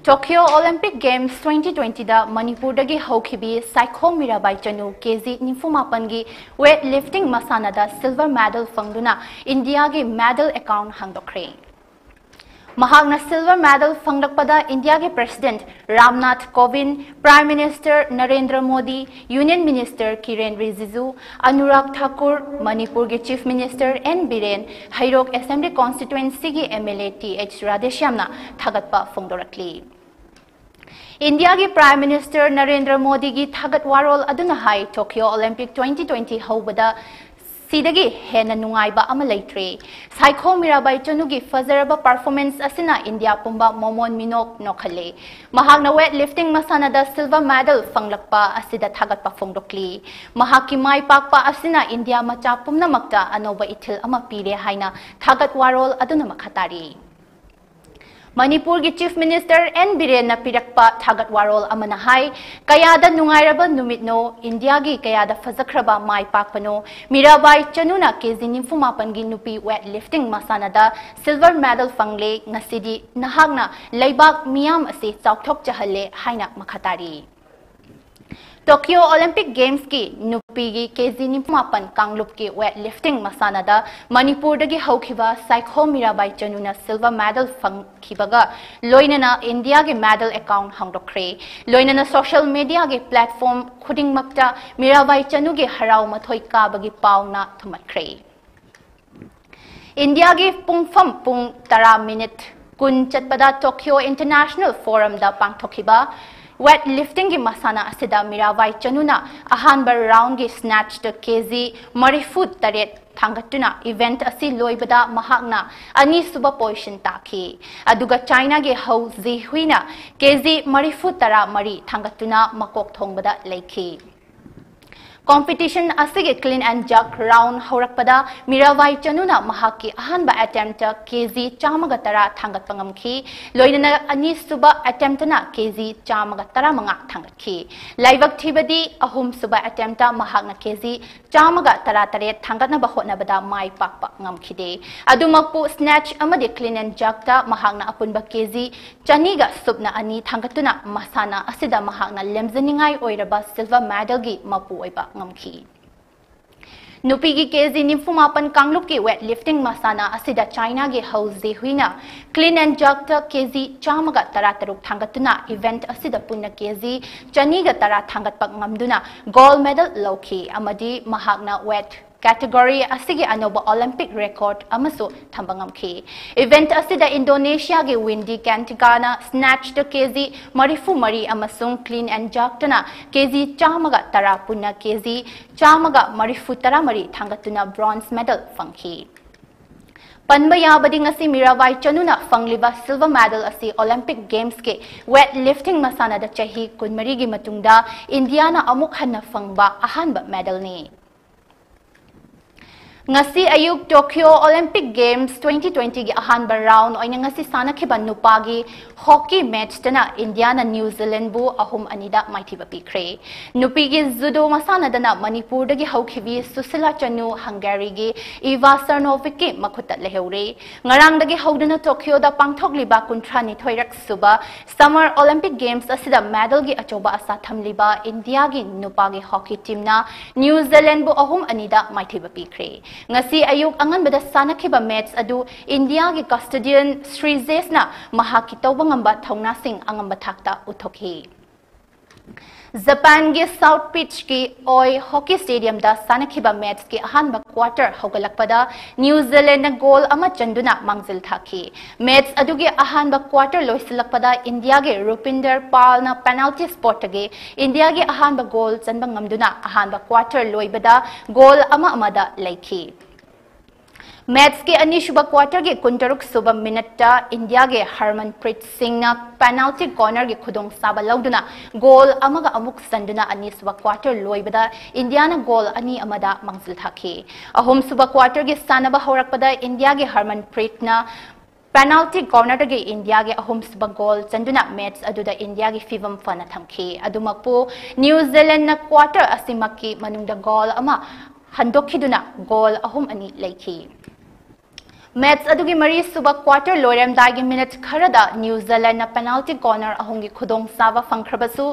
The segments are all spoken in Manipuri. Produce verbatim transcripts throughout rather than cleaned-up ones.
Tokyo Olympic Games twenty twenty ꯗ ꯃꯅꯤꯄꯨꯔꯗꯒꯤ ꯍꯧꯈꯤꯕꯤ ꯁꯥꯏꯈꯣꯝ ꯃꯤꯔꯥꯕꯥꯏ ꯆꯅꯨ ꯀꯦ ꯖꯤ ꯅꯤꯐꯨ ꯃꯥꯄꯟꯒꯤ weight lifting ꯃꯁꯥꯟꯅꯗ silver medal ꯐꯪꯗꯨꯅ ꯏꯟꯗꯤꯌꯥꯒꯤ medal account ꯍꯥꯡꯗꯣꯛꯈ꯭ꯔꯦ꯫ ꯃꯍꯥꯛꯅ silver medal ꯐꯪꯂꯛꯄꯗ ꯏꯟꯗꯤꯌꯥꯒꯤ President Ramnath ꯀꯣꯕꯤꯟꯗ, Prime Minister Narendra Modi, Union Minister ꯀꯤꯔꯦꯟ ꯔꯤꯖꯤꯖꯨ, Anurag Thakur, ꯃꯅꯤꯄꯨꯔꯒꯤ Chief Minister and Biren, Heirok Assembly Constituency ꯒꯤ M L A T H ꯔꯥꯙꯦꯁ꯭ꯌꯥꯝꯅ ꯊꯥꯒꯠꯄ ꯐꯣꯡꯗꯣꯔꯛꯂꯤ꯫ ꯏꯟꯗꯤꯌꯥꯒꯤ Prime Minister ꯅꯔꯦꯟꯗ꯭ꯔ ꯃꯣꯗꯤꯒꯤ ꯊꯥꯒꯠ ꯋꯥꯔꯣꯜ ꯑꯗꯨꯅ ꯍꯥꯏ, Tokyo Olympic twenty twenty ꯍꯧꯕꯗ ꯁꯤꯗꯒꯤ ꯍꯦꯟꯅ ꯅꯨꯡꯉꯥꯏꯕ ꯑꯃ ꯂꯩꯇ꯭ꯔꯦ꯫ ꯁꯥꯏꯈꯣꯝ ꯃꯤꯔꯥꯕꯥꯏ ꯆꯅꯨꯒꯤ ꯐꯖꯔꯕ performance ꯑꯁꯤꯅ ꯏꯟꯗꯤꯌꯥ ꯄꯨꯝꯕ ꯃꯣꯃꯣꯟ ꯃꯤꯅꯣꯛ ꯅꯣꯛꯍꯜꯂꯦ꯫ ꯃꯍꯥꯛꯅ weight lifting ꯃꯁꯥꯟꯅꯗ silver medal ꯐꯪꯂꯛꯄ ꯑꯁꯤꯗ ꯊꯥꯒꯠꯄ ꯐꯣꯡꯗꯣꯛꯂꯤ꯫ ꯃꯍꯥꯛꯀꯤ ꯃꯥꯏ ꯄꯥꯛꯄ ꯑꯁꯤꯅ ꯏꯟꯗꯤꯌꯥ ꯃꯆꯥ ꯄꯨꯝꯅꯃꯛꯇ ꯑꯅꯧꯕ ꯏꯊꯤꯜ ꯑꯃ ꯄꯤꯔꯦ ꯍꯥꯏꯅ ꯊꯥꯒꯠ ꯋꯥꯔꯣꯜ ꯑꯗꯨꯅ ꯃꯈꯥ ꯇꯥꯔꯤ꯫ ꯃꯅꯤꯄꯨꯔꯒꯤ Chief Minister ꯑꯦꯟ ꯕꯤꯔꯦꯟꯅ ꯄꯤꯔꯛꯄ ꯊꯥꯒꯠ ꯋꯥꯔꯣꯜ ꯑꯃꯅ ꯍꯥꯏ, ꯀꯌꯥꯗ ꯅꯨꯡꯉꯥꯏꯔꯕ ꯅꯨꯃꯤꯠꯅꯣ, ꯏꯟꯗꯤꯌꯥꯒꯤ ꯀꯌꯥꯗ ꯐꯖꯈ꯭ꯔꯕ ꯃꯥꯏ ꯄꯥꯛꯄꯅꯣ, ꯃꯤꯔꯥꯕꯥꯏ ꯆꯅꯨꯅ ꯀꯦ ꯖꯤ ꯅꯤꯐꯨ ꯃꯥꯄꯟꯒꯤ ꯅꯨꯄꯤ weight lifting ꯃꯁꯥꯟꯅꯗ silver medal ꯐꯪꯂꯦ, ꯉꯁꯤꯗꯤ ꯅꯍꯥꯛꯅ ꯂꯩꯕꯥꯛ ꯃꯤꯌꯥꯝ ꯑꯁꯤ ꯆꯥꯎꯊꯣꯛꯆꯍꯜꯂꯦ ꯍꯥꯏꯅ ꯃꯈꯥ ꯇꯥꯔꯤ꯫ Tokyo Olympic Games ꯀꯤ ꯅꯨꯄꯤꯒꯤ ꯀꯦ ꯖꯤ ꯅꯤꯐꯨ ꯃꯥꯄꯟ ꯀꯥꯡꯂꯨꯞꯀꯤ weight lifting ꯃꯁꯥꯟꯅꯗ ꯃꯅꯤꯄꯨꯔꯗꯒꯤ ꯍꯧꯈꯤꯕ ꯁꯥꯏꯈꯣꯝ ꯃꯤꯔꯥꯕꯥꯏ ꯆꯅꯨꯅ silver medal ꯐꯪꯈꯤꯕꯒ ꯂꯣꯏꯅꯅ ꯏꯟꯗꯤꯌꯥꯒꯤ medal account ꯍꯥꯡꯗꯣꯛꯈ꯭ꯔꯦ꯫ ꯂꯣꯏꯅꯅ social media ꯒꯤ platform ꯈꯨꯗꯤꯡꯃꯛꯇ ꯃꯤꯔꯥꯕꯥꯏ ꯆꯅꯨꯒꯤ ꯍꯔꯥꯎ ꯃꯊꯣꯏ ꯀꯥꯕꯒꯤ ꯄꯥꯎꯅ ꯊꯨꯝꯍꯠꯈ꯭ꯔꯦ꯫ ꯏꯟꯗꯤꯌꯥꯒꯤ ꯄꯨꯡꯐꯝ ꯄꯨꯡ ꯇꯔꯥ minute ꯀꯨꯟ ꯆꯠꯄꯗ Tokyo International Forum ꯗ ꯄꯥꯡꯊꯣꯛꯈꯤꯕ weight lifting ꯒꯤ ꯃꯁꯥꯟꯅ ꯑꯁꯤꯗ ꯃꯤꯔꯥꯕꯥꯏ ꯆꯅꯨꯅ ꯑꯍꯥꯟꯕ round ꯒꯤ snatch ꯇ ꯀꯦ ꯖꯤ ꯃꯔꯤꯐꯨ ꯇꯔꯦꯠ ꯊꯥꯡꯒꯠꯇꯨꯅ event ꯑꯁꯤ ꯂꯣꯏꯕꯗ ꯃꯍꯥꯛꯅ ꯑꯅꯤꯁꯨꯕ position ꯇꯥꯈꯤ꯫ ꯑꯗꯨꯒ ꯆꯥꯏꯅꯥꯒꯤ ꯍꯧ ꯖꯤꯍꯨꯏꯅ ꯀꯦ ꯖꯤ ꯃꯔꯤꯐꯨ ꯇꯔꯥ ꯃꯔꯤ ꯊꯥꯡꯒꯠꯇꯨꯅ ꯃꯀꯣꯛ ꯊꯣꯡꯕꯗ ꯂꯩꯈꯤ꯫ Competition ꯑꯁꯤꯒꯤ clean and jerk round ꯍꯧꯔꯛꯄꯗ ꯃꯤꯔꯥꯕꯥꯏ ꯆꯅꯨꯅ ꯃꯍꯥꯛꯀꯤ ꯑꯍꯥꯟꯕ attempt ꯀꯦ ꯖꯤ ꯆꯥꯝꯃꯒ ꯇꯔꯥ ꯊꯥꯡꯒꯠꯄ ꯉꯝꯈꯤ꯫ ꯂꯣꯏꯅꯅ ꯑꯅꯤꯁꯨꯕ attempt ꯅ ꯀꯦ ꯖꯤ ꯆꯥꯝꯃꯒ ꯇꯔꯥꯃꯉꯥ ꯊꯥꯡꯒꯠꯈꯤ꯫ ꯂꯥꯏꯕꯛ ꯊꯤꯕꯗꯤ ꯑꯍꯨꯝꯁꯨꯕ attempt ꯃꯍꯥꯛꯅ ꯀꯦ ꯖꯤ ꯆꯥꯝꯃꯒ ꯇꯔꯥꯇꯔꯦꯠ ꯊꯥꯡꯒꯠꯅꯕ ꯍꯣꯠꯅꯕꯗ ꯃꯥꯏ ꯄꯥꯛꯄ ꯉꯝꯈꯤꯗꯦ꯫ ꯑꯗꯨꯃꯛꯄꯨ snatch ꯑꯃꯗꯤ clean and jerk ꯇ ꯃꯍꯥꯛꯅ ꯑꯄꯨꯟꯕ ꯀꯦ ꯖꯤ ꯆꯅꯤꯒ ꯁꯨꯞꯅ ꯑꯅꯤ ꯊꯥꯡꯒꯠꯇꯨꯅ ꯃꯁꯥꯟꯅ ꯑꯁꯤꯗ ꯃꯍꯥꯛꯅ ꯂꯦꯝꯖꯅꯤꯡꯉꯥꯏ ꯑꯣꯏꯔꯕ silver medal ꯒꯤ ꯃꯄꯨ ꯑꯣꯏꯕ ꯉꯝꯈꯤ꯫ ꯅꯨꯄꯤꯒꯤ ꯀꯦ ꯖꯤ ꯅꯤꯐꯨ ꯃꯥꯄꯟ ꯀꯥꯡꯂꯨꯞꯀꯤ weight lifting ꯃꯁꯥꯟꯅ ꯑꯁꯤꯗ ꯆꯥꯏꯅꯥꯒꯤ ꯍꯧ ꯖꯤꯍꯨꯏꯅ clean and jerk ꯇ ꯀꯦ ꯖꯤ ꯆꯥꯝꯃꯒ ꯇꯔꯥꯇꯔꯨꯛ ꯊꯥꯡꯒꯠꯇꯨꯅ event ꯑꯁꯤꯗ ꯄꯨꯟꯅ ꯀꯦ ꯖꯤ ꯆꯅꯤꯒ ꯇꯔꯥ ꯊꯥꯡꯒꯠꯄ ꯉꯝꯗꯨꯅ gold medal ꯂꯧꯈꯤ ꯑꯃꯗꯤ ꯃꯍꯥꯛꯅ weight category ꯑꯁꯤꯒꯤ ꯑꯅꯧꯕ Olympic record ꯑꯃꯁꯨ ꯊꯝꯕ ꯉꯝꯈꯤ꯫ Event ꯑꯁꯤꯗ ꯏꯟꯗꯣꯅꯦꯁꯤꯌꯥꯒꯤ ꯋꯤꯟꯗꯤ ꯀꯦꯟꯇꯤꯀꯥꯅ snatch ꯇ ꯀꯦ ꯖꯤ ꯃꯔꯤꯐꯨ ꯃꯔꯤ ꯑꯃꯁꯨꯡ clean and jerk ꯇꯅ ꯀꯦ ꯖꯤ ꯆꯥꯝꯃꯒ ꯇꯔꯥ ꯄꯨꯟꯅ ꯀꯦ ꯖꯤ ꯆꯥꯝꯃꯒ ꯃꯔꯤꯐꯨ ꯇꯔꯥꯃꯔꯤ ꯊꯥꯡꯒꯠꯇꯨꯅ bronze medal ꯐꯪꯈꯤ꯫ ꯄꯟꯕ ꯌꯥꯕꯗꯤ ꯉꯁꯤ ꯃꯤꯔꯥꯕꯥꯏ ꯆꯅꯨꯅ ꯐꯪꯂꯤꯕ silver medal ꯑꯁꯤ Olympic Games ꯀꯤ weight lifting ꯃꯁꯥꯟꯅꯗ ꯆꯍꯤ ꯀꯨꯟꯃꯔꯤꯒꯤ ꯃꯇꯨꯡꯗ ꯏꯟꯗꯤꯌꯥꯅ ꯑꯃꯨꯛ ꯍꯟꯅ ꯐꯪꯕ ꯑꯍꯥꯟꯕ medal ꯅꯤ꯫ ꯉꯁꯤ ꯑꯌꯨꯛ Tokyo Olympic Games twenty twenty ꯒꯤ ꯑꯍꯥꯟꯕ round ꯑꯣꯏꯅ ꯉꯁꯤ ꯁꯥꯟꯅꯈꯤꯕ ꯅꯨꯄꯥꯒꯤ hockey match ꯇꯅ ꯏꯟꯗꯤꯌꯥꯅ ꯅ꯭ꯌꯨ ꯖꯤꯂꯦꯟꯕꯨ ꯑꯍꯨꯝ ꯑꯅꯤꯗ ꯃꯥꯏꯊꯤꯕ ꯄꯤꯈ꯭ꯔꯦ꯫ ꯅꯨꯄꯤꯒꯤ judo ꯃꯁꯥꯟꯅꯗꯅ ꯃꯅꯤꯄꯨꯔꯗꯒꯤ ꯍꯧꯈꯤꯕꯤ ꯁꯨꯁꯤꯂꯥ ꯆꯅꯨ ꯍꯪꯒꯦꯔꯤꯒꯤ ꯏꯚꯥ ꯁꯔꯅꯣꯚꯤꯛꯀꯤ ꯃꯈꯨꯠꯇ ꯂꯩꯍꯧꯔꯦ꯫ ꯉꯔꯥꯡꯗꯒꯤ ꯍꯧꯗꯨꯅ ꯇꯣꯀꯤꯌꯣꯗ ꯄꯥꯡꯊꯣꯛꯂꯤꯕ ꯀꯨꯟꯊ꯭ꯔꯥꯅꯤꯊꯣꯏꯔꯛ ꯁꯨꯕ Summer Olympic Games ꯑꯁꯤꯗ medal ꯒꯤ ꯑꯆꯧꯕ ꯑꯁꯥ ꯊꯝꯂꯤꯕ ꯏꯟꯗꯤꯌꯥꯒꯤ ꯅꯨꯄꯥꯒꯤ hockey team ꯅ ꯅ꯭ꯌꯨ ꯖꯤꯂꯦꯟꯕꯨ ꯑꯍꯨꯝ ꯑꯅꯤꯗ ꯃꯥꯏꯊꯤꯕ ꯄꯤꯈ꯭ꯔꯦ꯫ ꯉꯁꯤ ꯑꯌꯨꯛ ꯑꯉꯟꯕꯗ ꯁꯥꯟꯅꯈꯤꯕ match ꯑꯗꯨ ꯏꯟꯗꯤꯌꯥꯒꯤ custodian ꯁ꯭ꯔꯤꯖꯦꯁꯅ ꯃꯍꯥꯛꯀꯤ ꯇꯧꯕ ꯉꯝꯕ ꯊꯧꯅꯥꯁꯤꯡ ꯑꯉꯝꯕ ꯊꯥꯛꯇ ꯎꯠꯊꯣꯛꯈꯤ꯫ ꯖꯄꯥꯟꯒꯤ South Beach ꯀꯤ ꯑꯣꯏ hockey stadium ꯗ ꯁꯥꯟꯅꯈꯤꯕ match ꯀꯤ ꯑꯍꯥꯟꯕ quarter ꯍꯧꯒꯠꯂꯛꯄꯗ ꯅ꯭ꯌꯨ ꯖꯤꯂꯦꯟꯗꯅ goal ꯑꯃ ꯆꯟꯗꯨꯅ ꯃꯥꯡꯖꯤꯜ ꯊꯥꯈꯤ꯫ Match ꯑꯗꯨꯒꯤ ꯑꯍꯥꯟꯕ quarter ꯂꯣꯏꯁꯤꯜꯂꯛꯄꯗ ꯏꯟꯗꯤꯌꯥꯒꯤ ꯔꯨꯄꯤꯟꯗꯔ ꯄꯥꯜꯅ penalty spot ꯇꯒꯤ ꯏꯟꯗꯤꯌꯥꯒꯤ ꯑꯍꯥꯟꯕ goal ꯆꯟꯕ ꯉꯝꯗꯨꯅ ꯑꯍꯥꯟꯕ quarter ꯂꯣꯏꯕꯗ goal ꯑꯃ ꯑꯃꯗ ꯂꯩꯈꯤ꯫ Matchꯀꯤ ꯑꯅꯤꯁꯨꯕ quarterꯒꯤ ꯀꯨꯟꯇꯔꯨꯛ ꯁꯨꯕ minuteꯇ Indiaꯒꯤ ꯍꯔꯃꯟꯄ꯭ꯔꯤꯠ ꯁꯤꯡꯅ penalty cornerꯒꯤ ꯈꯨꯗꯣꯡꯆꯥꯕ ꯂꯧꯗꯨꯅ goal ꯑꯃꯒ ꯑꯃꯨꯛ ꯆꯟꯗꯨꯅ ꯑꯅꯤꯁꯨꯕ quarter ꯂꯣꯏꯕꯗ Indiaꯅ goal ꯑꯅꯤ ꯑꯃꯗ ꯃꯥꯡꯖꯤꯜ ꯊꯥꯈꯤ꯫ ꯑꯍꯨꯝꯁꯨꯕ quarterꯒꯤ ꯁꯥꯟꯅꯕ ꯍꯧꯔꯛꯄꯗ Indiaꯒꯤ ꯍꯔꯃꯟꯄ꯭ꯔꯤꯠꯅ penalty cornerꯗꯒꯤ Indiaꯒꯤ ꯑꯍꯨꯝꯁꯨꯕ goal ꯆꯟꯗꯨꯅ match ꯑꯗꯨꯗ Indiaꯒꯤ ꯐꯤꯚꯝ ꯐꯅ ꯊꯝꯈꯤ꯫ ꯑꯗꯨꯃꯛꯄꯨ New Zealandꯅ quarter ꯑꯁꯤꯃꯛꯀꯤ ꯃꯅꯨꯡꯗ goal ꯑꯃ ꯍꯟꯗꯣꯛꯈꯤꯗꯨꯅ goal ꯑꯍꯨꯝ ꯑꯅꯤ ꯂꯩꯈꯤ꯫ Match ꯑꯗꯨꯒꯤ ꯃꯔꯤꯁꯨꯕ quarter ꯂꯣꯏꯔꯝꯗꯥꯏꯒꯤ minute ꯈꯔꯗ New Zealandꯅ penalty corner ꯑꯍꯨꯝꯒꯤ ꯈꯨꯗꯣꯡꯆꯥꯕ ꯐꯪꯈ꯭ꯔꯕꯁꯨ,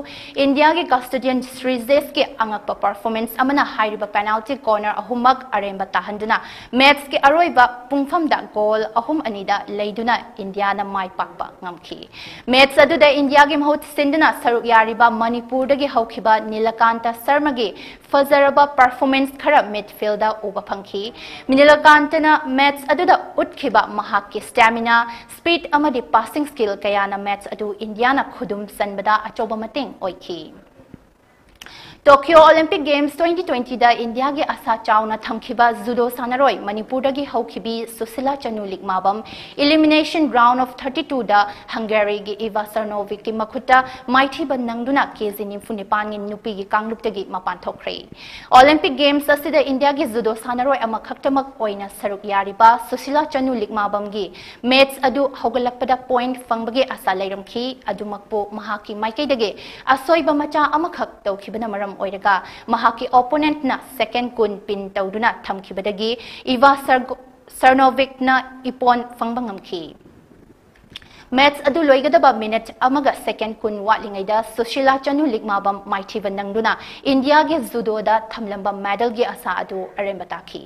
Indiaꯒꯤ custodian ꯁ꯭ꯔꯤꯖꯦꯁꯀꯤ ꯑꯉꯛꯄ performance ꯑꯃꯅ ꯍꯥꯏꯔꯤꯕ penalty corner ꯑꯍꯨꯝꯃꯛ ꯑꯔꯦꯝꯕ ꯇꯥꯍꯟꯗꯨꯅ matchꯀꯤ ꯑꯔꯣꯏꯕ ꯄꯨꯡꯐꯝꯗ goal ꯑꯍꯨꯝ ꯑꯅꯤꯗ ꯂꯩꯗꯨꯅ Indiaꯅ ꯃꯥꯏ ꯄꯥꯛꯄ ꯉꯝꯈꯤ꯫ Match ꯑꯗꯨꯗ Indiaꯒꯤ ꯃꯍꯨꯠ ꯁꯤꯟꯗꯨꯅ ꯁꯔꯨꯛ ꯌꯥꯔꯤꯕ ꯃꯅꯤꯄꯨꯔꯗꯒꯤ ꯍꯧꯈꯤꯕ ꯅꯤꯂꯀꯥꯟꯇ ꯁꯔꯃꯒꯤ ꯐꯖꯔꯕ performance ꯈꯔ midfieldꯗ ꯎꯕ ꯐꯪꯈꯤ꯫ ꯅꯤꯂꯀꯥꯟꯇꯅ match ꯑꯗꯨꯗ ꯎꯠꯈꯤꯕ ꯃꯍꯥꯛꯀꯤ stamina, speed ꯑꯃꯗꯤ passing skill ꯀꯌꯥꯅ match ꯑꯗꯨ Indiaꯅ ꯈꯨꯗꯨꯝ ꯆꯟꯕꯗ ꯑꯆꯧꯕ ꯃꯇꯦꯡ ꯑꯣꯏꯈꯤ꯫ Tokyo Olympic Games twenty twentyꯗ Indiaꯒꯤ ꯑꯁꯥ ꯆꯥꯎꯅ ꯊꯝꯈꯤꯕ judo ꯁꯥꯟꯅꯔꯣꯏ ꯃꯅꯤꯄꯨꯔꯗꯒꯤ ꯍꯧꯈꯤꯕꯤ ꯁꯨꯁꯤꯂꯥ ꯆꯅꯨ ꯂꯤꯛꯃꯥꯕꯝ elimination round of thirty twoꯗ Hungaryꯒꯤ Eva Sarnovicꯀꯤ ꯃꯈꯨꯠꯇ ꯃꯥꯏꯊꯤꯕ ꯅꯪꯗꯨꯅ KG ꯅꯤꯐꯨ ꯅꯤꯄꯥꯟꯒꯤ ꯅꯨꯄꯤꯒꯤ ꯀꯥꯡꯂꯨꯞꯇꯒꯤ ꯃꯄꯥꯟ ꯊꯣꯛꯈ꯭ꯔꯦ꯫ Olympic Games ꯑꯁꯤꯗ Indiaꯒꯤ judo ꯁꯥꯟꯅꯔꯣꯏ ꯑꯃꯈꯛꯇꯃꯛ ꯑꯣꯏꯅ ꯁꯔꯨꯛ ꯌꯥꯔꯤꯕ ꯁꯨꯁꯤꯂꯥ ꯆꯅꯨ ꯂꯤꯛꯃꯥꯕꯝꯒꯤ match ꯑꯗꯨ ꯍꯧꯒꯠꯂꯛꯄꯗ point ꯐꯪꯕꯒꯤ ꯑꯁꯥ ꯂꯩꯔꯝꯈꯤ꯫ ꯑꯗꯨꯃꯛꯄꯨ ꯃꯍꯥꯛꯀꯤ ꯃꯥꯏꯀꯩꯗꯒꯤ ꯑꯁꯣꯏꯕ ꯃꯆꯥ ꯑꯃꯈꯛ ꯇꯧꯈꯤꯕꯅ ꯃꯔꯝ ꯑꯣꯏꯔꯒ ꯃꯍꯥꯛꯀꯤ opponentꯅ second ꯀꯨꯟ pin ꯇꯧꯗꯨꯅ ꯊꯝꯈꯤꯕꯗꯒꯤ Eva Sargo-, Sarnovicꯅ ꯏꯄꯣꯟ ꯐꯪꯕ ꯉꯝꯈꯤ꯫ Match ꯑꯗꯨ ꯂꯣꯏꯒꯗꯕ minute ꯑꯃꯒ second ꯀꯨꯟ ꯋꯥꯠꯂꯤꯉꯩꯗ ꯁꯨꯁꯤꯂꯥ ꯆꯅꯨ ꯂꯤꯛꯃꯥꯕꯝ ꯃꯥꯏꯊꯤꯕ ꯅꯪꯗꯨꯅ Indiaꯒꯤ judoꯗ ꯊꯝꯂꯝꯕ medalꯒꯤ ꯑꯁꯥ ꯑꯗꯨ ꯑꯔꯦꯝꯕ ꯇꯥꯈꯤ꯫